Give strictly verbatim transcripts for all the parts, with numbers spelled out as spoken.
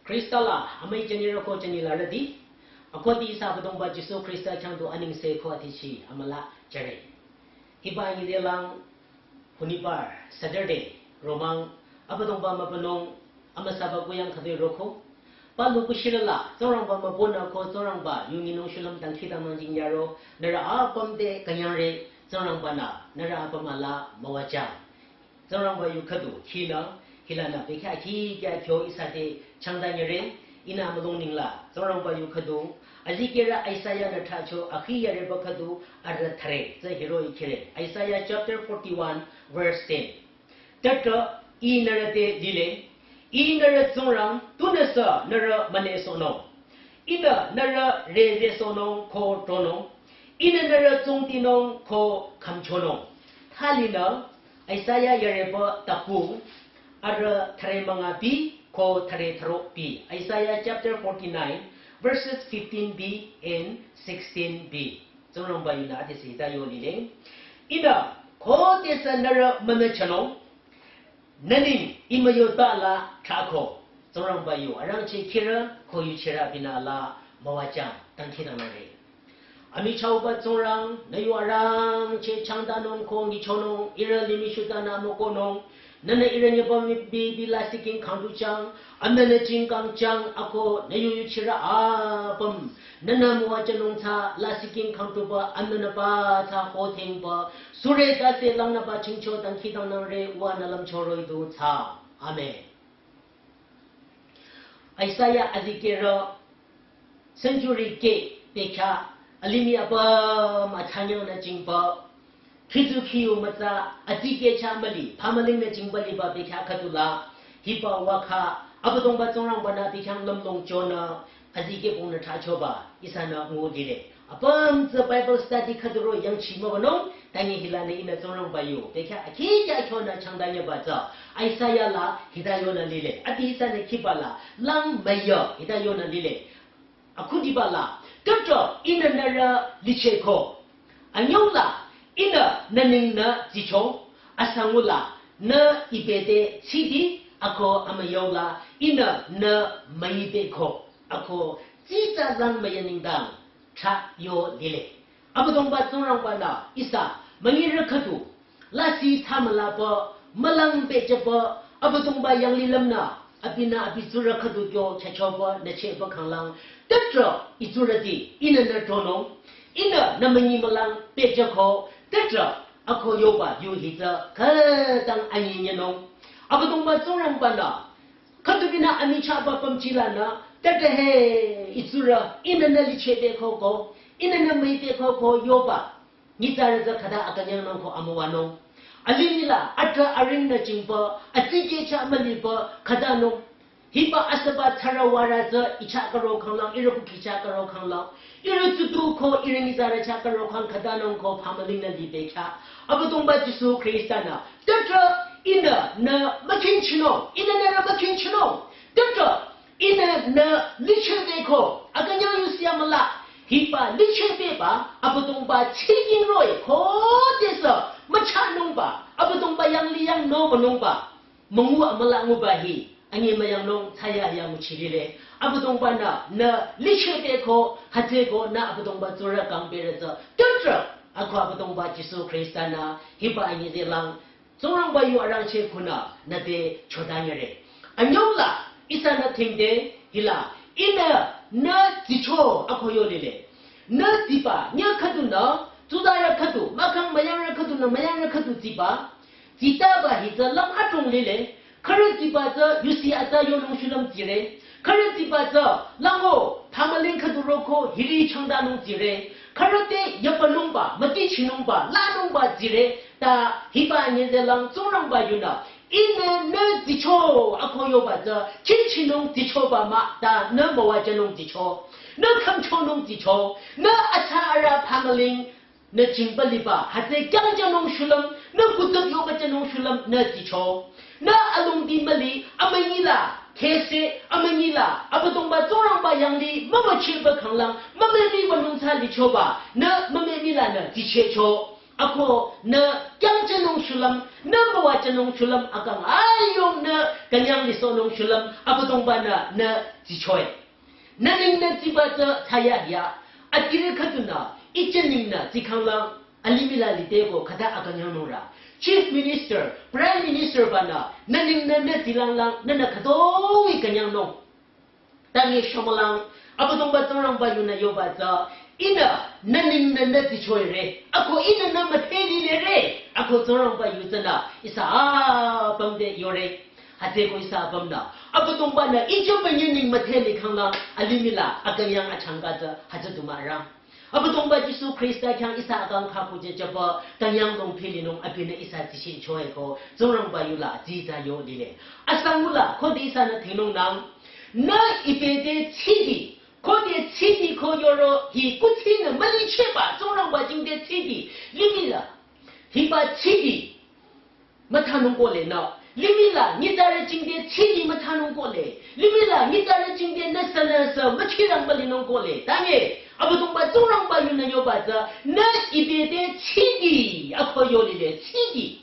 Khrista la amüi jünirü ko jüni larüti, akohdi ihsa Abüdongba Jisu Khrista khyang du anengse ko atichi amüla jüre. Hiba anyi delang Hunipar, Saturday, romang, Abüdongba mübünung, amüsaba kuyang khütoi roko. Palu kushirala, Tsingrangba mübünü ko Tsingrangba yu nyinung shulüm dangkhidangnang jingyaro, nührü apüm te künyangre, Tsingrangba-nü, nührü apüm ala müwajüng. Tsingrangba yu khüdu, khinü, hilanü bekhyah khikya kyo ihsa te changdanyüre, ihnü mülung ningla, Tsingrangba yu khüdu, azikehrü Isaiah-nü thracho akhi yareba khüdu, arü thüre, tsü hiroh-i khire. Isaiah chapter forty-one, verse ten. Tüdrü, Ih nührü te lile, Ih nührü Tsingrang, tunüsü nührü münesohnung. Ihnü nührü rezesohnung ko tronung. Ihnü nührü tsungtinung ko khümchonung. Thalinü, Isaiah yareba taku, arü thüre müngabi ko thüre thürobi. Isaiah chapter forty-nine, verses fifteen b and sixteen b. Tsingrangba yunü adesü hita yo lile. Ihnü, khodesü nührü münüchanung, nü neng I müyota la thrako. Tsingrangba yu arangcheh khirü, ko yuchirü abinü la müwajüng, dangkhidangnangre. Amichahba Tsingrang, nü yu arangcheh changdanung ko nyichonung, ihrü limih shutanü mükohnung, nünü ihrü nyübong bi, bi lasih king khangduchang, amünü jingkangchang, ako nü yu yuchirü apüm, nünü müwajünung tsü lasih king khangduba, amünü ba tsü hothengba, sure tase langnüba chingcho dangkhidangnangre, uwa nü lümcho roh-i du tsü. Amen. Isaiah azikehrü century keh bekhyah alimih apüm atsanyangnü jingba, khitsu khiyu mütsa, atikeh chah müli, phamülingnü jingba liba bekhyah khüdula, hiba wakha, Abüdongba Tsingrangba-nü bekhyah lümlong chonü, azikeh pungnü thrachoba, ihsanü ngu lile. Apüm tsü Bible study khüdu ro yangchi mübünung, tangi hilanü ihnü Tsingrangba yu, bekhyah akhikya kyonü changdanyüba tsü, Isaiah la hita yonü lile. Ati ihsanü khiba la, lang müyü, hita yonü lile. Akhudiba la, tüdrü ihnü nührü lichehko. Anyüla, ihnü nü neng nü dsicho, asangula, nü I bete tsidi, ako amüyola, ihnü nü müibeko. Ako, tsitsa lang müyü nengdang, thra yo lile. Abüdongba Tsingrangba-nü, ihsa, münyirü khüdu, lasih thsamülaba, mülang pehjüba, Abüdongba yanglilümnü, abinü abi tsurü khüdu kyo chachoba, nüchehba khanglang, tüdrü, I tsurüti, ihnü nü tronung, ihnü nü münyi mülang pehjüko, tüdrü, ako yoba, yu hitsü, khütang anyinyünung. Abüdongba Tsingrangba-nü, khüdubinü amichahba pümchilanü, tüdrü he, I tsurü, ihnü nü lichehbekoko, ihnü nü müibekoko yoba, nyitsarü tsü khüta akünyangnung ko amüwanung. Alimih la, atrah aringnü jingba, atikeh chah müliba, khütanung. Hiba asüba tsarü warü tsü I chah karo khanglang, ihrü kukhi chah karo khanglang. Ihrü tsutu ko ihrü nyitsarü chah karo khang khütanung ko phamülingnü libekhyah. Abüdongba Jisu Khrista-nü, tüdrü ihnü nü mükhingchinung, ihnü nührü mükhingchinung. Tüdrü ihnü nü lichehbeko, akünyang yusi amüla. Hiba lichehbeba, Abüdongba chiking roh-i, khodesü, müchahnungba, Abüdongba yanglih yang nobünungba. Müngu amüla nguba hi, anyi müyangnung tsaya ya müchilile. Abüdongba-nü, nü lichehbeko, hütsüko nü Abüdongba tsurü kangpere tsü. Tüdrü, ako Abüdongba Jisu Khrista-nü, hiba anyi delang, Tsingrangba yu arangcheh khunü, nü te chodanyüre. Anyüla, ihsanü thingde, hila, ihnü, nü dsicho, ako yo lile. Nü dsiba, nyüh khüdunü, tsuzarü khüdu, mahkhang müyangrü khüdunü, müyangrü khüdu dsiba, dsiba hi tsü lang adrong lile, khürü dsiba tsü yusi atsa yonung shulüm dsiire, khürü dsiba tsü lango, phamüling khüdu roko hiri changdanung dsiire, khürü te yapünungba, mütichinungba, lanungba dsiire, ta hiba nyüzelang Tsingrangba yunü, ihnü nü dsicho, ako yoba tsü, khingchinung dsichoba mah, ta nü müwajünung dsicho, nü khümchonung dsicho, nü atsa arüh phamüling, nü jingba liba, hütsü kyangjünung shulüm, nü kutuk yobajünung shulüm, nü dsicho. Nü alongdi müli, amünyila, khese, amünyila, Abüdongba Tsingrangba yanglih, mümüchiba khanglang, mümümiba nungsa lichoba, nü mümümilanü dsichehcho. Ako nü kyangchenung shulüm, nü müwachenung shulüm, akang ayong nü künyang lisohnung shulüm, Abüdongba-nü nü tsichoe. Nü ning nü tsiba tsü thsayahiya, adirü khüdunü, ichening nü tsikhanglang, alimih la lide ko khüta akünyangnung ra. Chief Minister, Prime Minister banü, nü ning nü nü tsilanglang, nünü khütoi künyangnung. Tanye shomülang, Abüdongba Tsingrangba yunü yoba tsü, ihnü nü ning nü nü tsichoire, ako ihnü nü müdhe lilere, ako Tsingrangba yu tsünü, ihsa apüm te yore. Hütsüeko ihsa apümnü, Abüdongba-nü ijo bünyi ning müdhe likhanglang, alimih la akünyang achangka tsü, hütsü du mah rang. Abüdongba Jisu Khrista khyang ihsa akang khakujejüba, künyang dong philinung abinü ihsa tsichehchoeko, Tsingrangba yula dsitsa yo lile. Asangula, khode ihsanü thingnungnang, nü ite te tsidi, khode tsidi ko yoro hi kuthsinü mülichehba, Tsingrangba jingte tsidi, limih la, hiba tsidi, müthanung kohle nü. Limih la, nyitsarü jingte tsidi müthanung kohle. Limih la, nyitsarü jingte nü sünüsü müchirang mülinung kohle. Tanye, Abüdongba Tsingrangba yunü yoba tsü, nü ite te tsidi, ako yo lile, tsidi.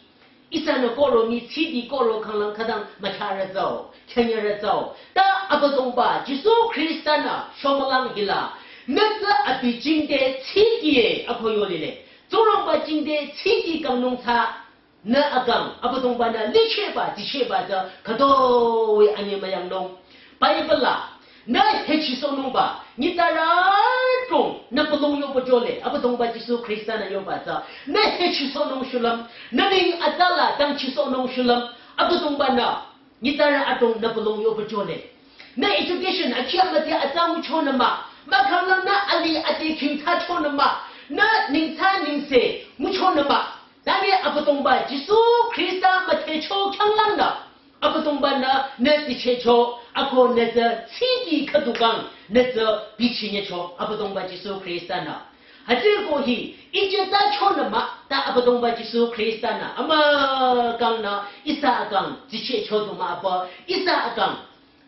Ihsanü kohro mii tsidi kohro khanglang khütang mücharü tsüo, chanyarü tsüo. Ta Abüdongba, Jisu Khrista-nü, shomülang hila. Nü tsü abi jingte tsidi, ako yo lile. Tsingrangba jingte tsidi kangnung tsü, nü akang, Abüdongba-nü lichehba, tsichehba tsü, khütoi anyemüyangnung. Bible la, nü hechisohnungba, nyitsarü adrong, nü pulong yoba jole, Abüdongba Jisu Khrista-nü yoba tsü, nü hechisohnung shulüm, nü ning atsa la dangchisohnung shulüm, Abüdongba-nü, nyitsarü adrong nü pulong yoba jole. Nü education akhi amüdhe atsa nguchonü mah, mahkhanglang nü alih ade khingthsachonü mah, nü ningthsa nengse nguchonü mah. Tanye Abüdongba Jisu Khrista müdhecho khyanglangnü, Abüdongba-nü nü tsichehcho, ako nü tsü tsidi khüdu kang, nü tsü bichinyecho, Abüdongba Jisu Khrista-nü. Hütsüeko hi, ije tsachonü mah, ta Abüdongba Jisu Khrista-nü, amükangnü, ihsa akang, tsichehcho du mah apa, ihsa akang,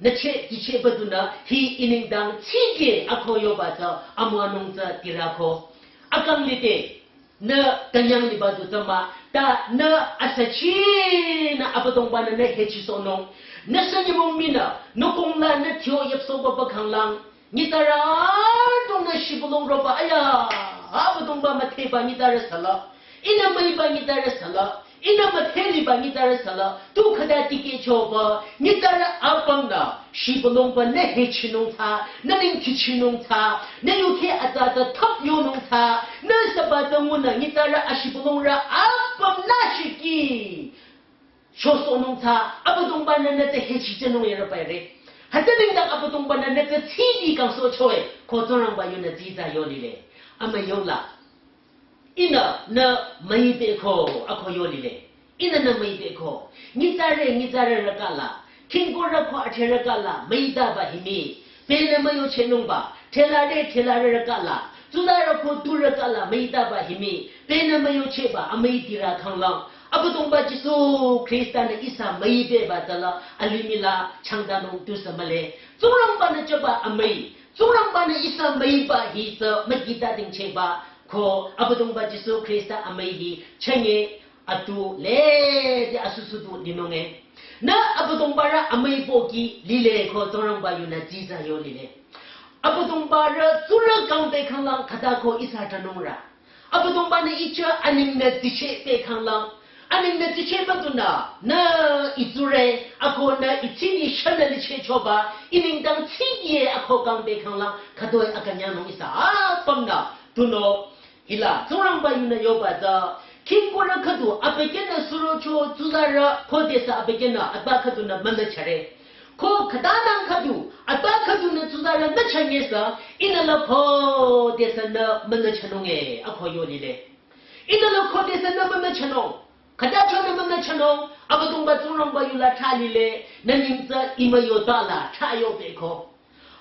nü cheh, tsichehba dunü, hi i nengdang tsidi ako yoba tsü, amüwanung tsü tirako. Akang lide, nü künyang liba du tsü mah, ta nü asachinü Abüdongba-nü nü hechisohnung. Nü sanyimong minü, nü kongla nü thyo yepsohba ba khanglang. Nyitsarü adrongnü shibülung roba, aya, Abüdongba müdheba nyitsarü sala. Ihnü müiba nyitsarü sala. Ihnü müdheliba nyitsarü sala. Tu khüta tikehchoba, nyitsarü apümnü shibülungba nü hechinung tsü, nü ning kichinung tsü, nü yukhe atsa tsü thap yonung tsü, nü saba tsü ngunü nyitsarü ashibülungrü apümnü shiki. Chosohnung tsü, Abüdongba-nü nü tsü hechichehnung yere paire. Hütsü nengdang Abüdongba-nü nü tsü tsidi kangsohchoe, ko Tsingrangba yunü dsitsa yo lile. Amüyola. Ihnü nü müibeko, ako yo lile. Ihnü nü müibeko. Nyitsarü, nyitsarü rükala. Khingkurü ko athirü kala, müitaba himi. Penü müyochehnungba, thelare, thelare rükala. Tsularü ko turü kala, müitaba himi. Penü müyochehba, amüi tirü khanglang. Abüdongba Jisu Khrista-nü ihsa müibeba tsüla, alimih la, changdanung tusü mühle. Tsingrangba-nü choba amüi. Tsingrangba-nü ihsa müiba hi tsü, mükita dingchehba. Ko Abüdongba Jisu Khrista amüi hi, chenge, atu le, de asusu du linunge. Nü Abüdongbarü amüi pohki lile ko Tsingrangba yunü dsitsa yo lile. Abüdongbarü tsurü kangbe khanglang khüta ko ihsa thsanungrü. Abüdongba-nü ijo aningnü tsichehbe khanglang. Aningnü tsichehba dunü, nü itsurü, ako nü itsini shanü lichehchoba, i nengdang tsingye ako kangbe khanglang, khütoi akünyangnung ihsa apümnü, tunüo, hila, Tsingrangba yunü yoba tsü, khingkurü khüdu, abükyünü surocho, tsularü, khodesü abükyünü, atba khüdunü mümüchare. Ko khütanang khüdu, atba khüdunü tsularü müchanyesü, ihnü la khodesü nü mümüchanunge, ako yo lile. Ihnü la khodesü nü mümüchanung. Khüta chonü mümüchanung, Abüdongba Tsingrangba yula thsa lile, nü ning tsü imüyo tala thsa yobeko.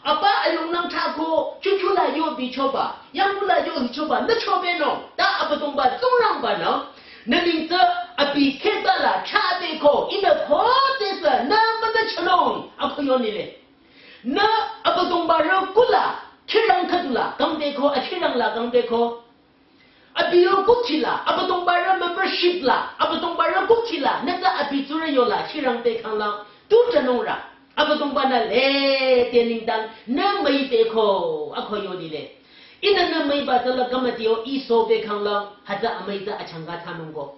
Apa ayongnang thsako, chuchula yo bichoba, yangula yo hichoba, nü chobenung, ta Abüdongba Tsingrangba-nü, nü ning tsü abi kheta la thsabeko, ihnü khodesü nü mümüchanung, ako yo lile. Nü Abüdongbarü kula, khirang khüdula, kangbeko, akhirang la kangbeko. Abi yo kukhi la, Abüdongba rü membership la, Abüdongba rü kukhi la, nü tsü abi tsurü yola, khirang te khanglang, tu tanung ra. Abüdongba nü le te nengdang, nü müi te ko, ako yo di le. Ihnü nü müi ba tsü la kama ti yo i so te khanglang, hütsü amüi tsü achangka tsanung ko.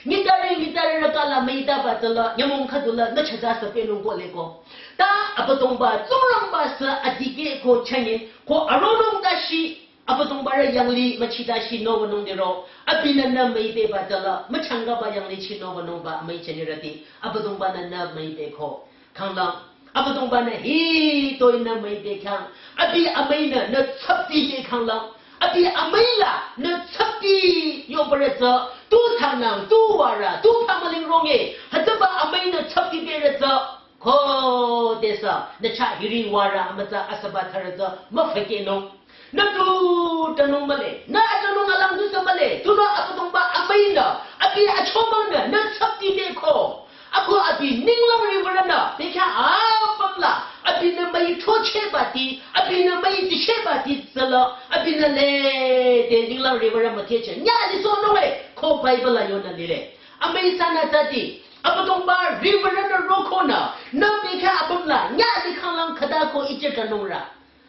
Nitare, nitare rü kala müi ta ba tsü la, nyümong khüdu la, nü chaja sa pe nung ko le ko. Ta, Abüdongba, Tsingrangba sa adikeh ko changin, ko aronung ta shi, Abüdongba rü yangli müchi ta shi no wünung de ro, abinü nü müi te ba tsü la, müchangka ba yangli chi no wünung ba, müi chani rüti, Abüdongba nü nü müi te ko. Khanglang, Abüdongba nü hitoi nü müi te khyang, abi amüi nü nü tsapti te khanglang, abi amüi la nü tsapti yo bürü tsü, tu thangnang, tu wara, tu pamaling ronge, hütsüba amüi nü tsapti bürü tsü, ko te sa, nü cha hiri wara, amütsa asaba thara tsü, müfake nung. Nü tu tanung mühle, nü atanung alang du sa mühle, tunüo Abüdongba amüi nü, abi achomang nü, nü tsapti te ko. Ako abi ninglang riwürünü, bekhyah apüm la, abinü müi thocheh bati, abinü müi ticheh bati tsü la, abinü le, te ninglang riwürü müthehcheh. Nya li so nung le, ko Bible la yonü lile. Amüi sanü tsati, Abüdongba riwürünü roko nü, nü bekhyah apüm la, nya li khanglang khüta ko iche tanung ra.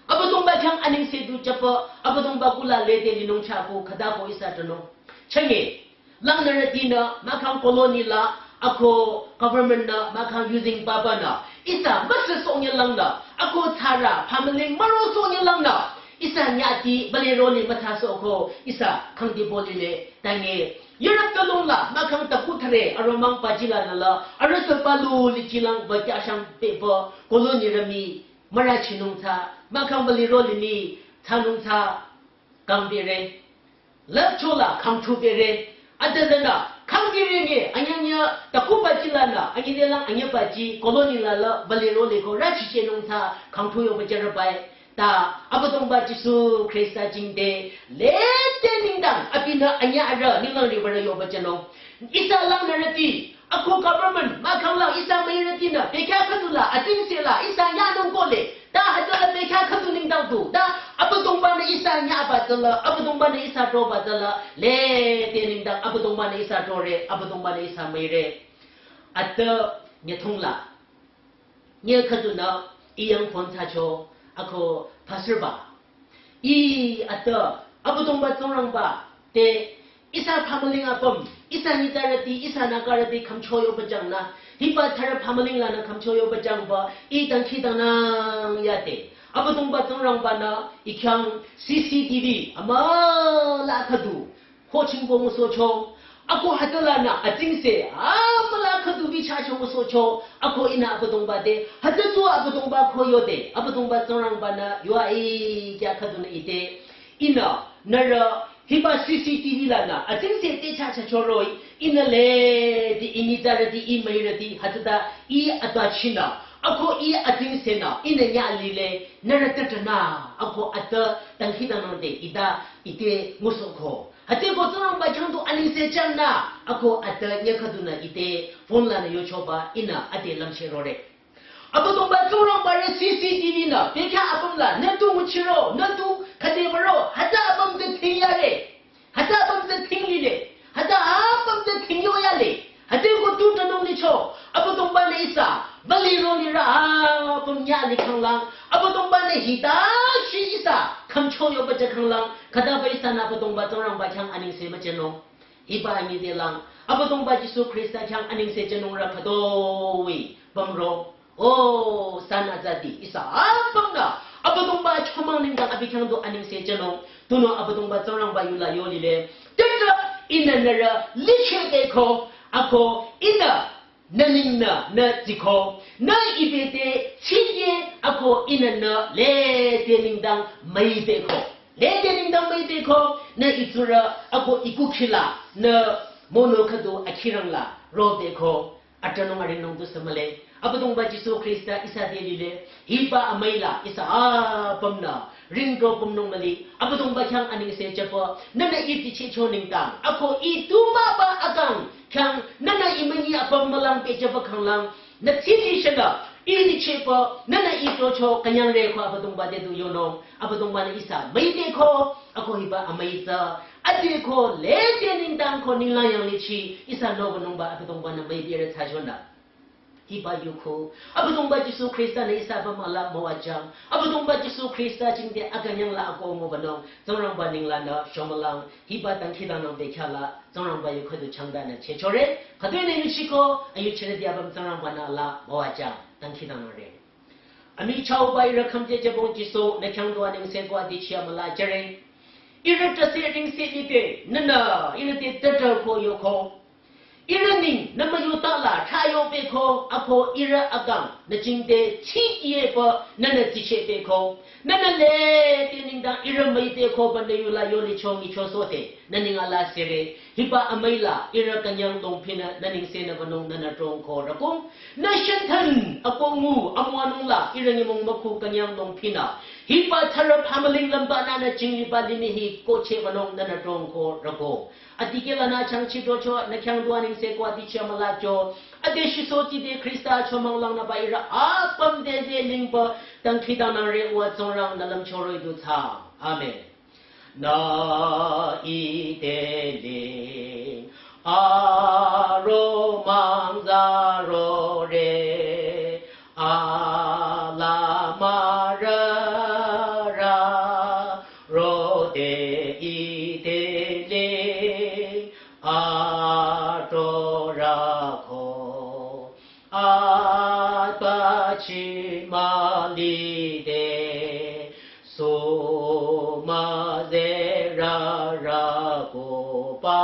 Abüdongba khyang anengse du chapü, Abüdongba kula lede linung chapü, khüta ko ihsa tanung. Chenge, langnürütinü, mahkhang colony la, ako government nü, mahkhang using papa nü, ihsa müsü sonye langnü, ako thara, pamaling müro sonye langnü, ihsa nyati, balero ni mütha so ko, ihsa khangdi boli le, tange, Europe talung la, mahkhang taku thare, aromang pajila nü la, arüsü palu lichilang, ba kyashang pepa, colony rami, mürachinung tsü, mahkhang baliro lini, tsanung tsü, kang bere. Lap chola, kang chu bere. Adadana, kang bere nge, anyanya, taku baji la na, anyi de lang, anya baji, colony la la, baliro le ko, rachi chenung tsü, kang chu yo bajara bai. Ta, Abüdongba Jisu Khrista jingte, lete nengdang, abinü anya ara, ninglang riwürü yo bajanung. Ihsa langnürüti, ako government, mahkhang la ihsa müirütinü, bekhyah khüdu la, atsingse la, ihsa nyanung ko le, ta hütsüla bekhyah khüdu nengdang du, ta Abüdongba nü ihsa nyaba tsü la, Abüdongba nü ihsa toba tsü la, lete nengdang Abüdongba nü ihsa tore, Abüdongba nü ihsa müire. Ata nyüthung la, nye khüdunü, i yang phone thsacho, ako pastor ba. I ata, Abüdongba Tsingrangba, te, ihsa pamaling apüm, ihsa nitarüti, ihsa nagarüti khümcho yo bajang nü, hiba thara pamaling lanü khümcho yo bajang ba, i dangkhidangnang yade. Abüdongba Tsingrangba nü, i khyang C C T V, amüla khüdu, ho chingbo ngusohcho, ako hütsülanü, atsingse, amüla khüdu bichacho ngusohcho, ako ihnü Abüdongba te, hütsü tu Abüdongba ko yode, Abüdongba Tsingrangba nü, yua i kya khüdunü ite, ihnü, nührü, hiba C C T V lanü, atsingse te chachacho roh-i, ihnü lede i nitarüti, i müirüti, hütsüta, i atbachinü, ako i atsingse nü, ihnü nya lile, nührü tatanü, ako ata, dangkhidangnang de, ita, ite, ngusohko. Hütsüko Tsingrangba khyang du anengse chang nü, ako ata nye khüdunü ite, phone lanü yochoba, ihnü ade lümcheh rore. Abüdongba Tsingrangba re C C T V nü, bekhyah apüm la, nü tu nguchiro, nü tu khüde baro, hütsü apüm te thing yare, hütsü apüm te thing lile, hütsü apüm te thing yo yale, hütsüko tu tanung licho, Abüdongba nü ihsa, baliro lirü apüm nya li khanglang, Abüdongba nü hita shi ihsa, khümcho yo baja khanglang, khüta ba ihsanü Abüdongba Tsingrangba khyang anengse müchenung. Hiba anyi de lang, Abüdongba Jisu Khrista khyang anengse chenung ra khütoi, pümro. O, sanü tsati, ihsa apümnü, Abüdongba chomang nengdang abi khyang du anengse chenung, tunüo Abüdongba Tsingrangba yula yo lile. Tüta, ihnü nührü, licheh de ko, ako, ihnü, nü ning nü, nü ziko, nü ibe de, chingye, ako, ihnü nü, lede nengdang, müi de ko. Lede nengdang müi de ko, nü itsurü, ako, i kukhi la, nü, mono khüdu, akhirang la, ro de ko. Atanung aringnung du sü mühle. Abüdongba Jisu Khrista ihsa te lile. Hiba amüi la ihsa apümnü. Ringto pümnung müli. Abüdongba khyang anengse chapü. Nühnü i tichehcho nengdang. Ako i tu müba akang. Khyang nühnü i münyi apüm mülang pehchapü khanglang. Nü titi shenü. I tichehpü. Nühnü i tocho künyangre ko Abüdongba te du yonung. Abüdongba nü ihsa müi de ko. Ako hiba amüi tsü. Ade ko lede nengdang ko ninglang yanglichi ihsa nowünungba Abüdongba-nü müipi re thsachonü. Hiba yuko, Abüdongba Jisu Khrista-nü ihsa apüm ala müwajüng. Abüdongba Jisu Khrista jingte akünyang la akoh ngubanung, Tsingrangba ninglangnü shomülang, hiba dangkhidangnang bekhyah la, Tsingrangba yu khüdu changdanü chechore, khütoi nü yuchiko, ayuchirüti apüm Tsingrangba-nü ala müwajüng, dangkhidangnangre. Amichahba ihrü khümje jebong Jisu, nü khyang du anengse ko adichi amüla jüre. Ihrü tase ringse lide, nünü, ihrü te tata ko yoko. Ihrü neng, nü müyuta la, thayo beko, apo ihrü akang, nü jingte, chi iye pü, nünü tiche beko. Nünü lede nengdang ihrü müite ko pü nü yula yolicho ngichosohde, nü neng ala sere. Hiba amüi la, ihrü künyang longpinü, nü nengse nü wünung nünü trong ko rakung. Nü shantan, apo ngu, amüwanung la, ihrü nyümong mükhu künyang longpinü. Hiba tharü phamüling lümba nünü jingliba limih hi kohcheh wünung nünü trong ko rakung. Adikehlanü changchi docho, nü khyang du anengse ko adichi amülacho. Ade shiso tide Khrista achomang langnüba ihrü apüm te ze lingba, dangkhidangnangre uwa Tsingrang nü lümcho roh-i du thsa. Amen. Nü ite ling, aromang zarore, ala mürürü, rode ite ling, atorü ko, atbachi mülide, sumüzerürü ko pa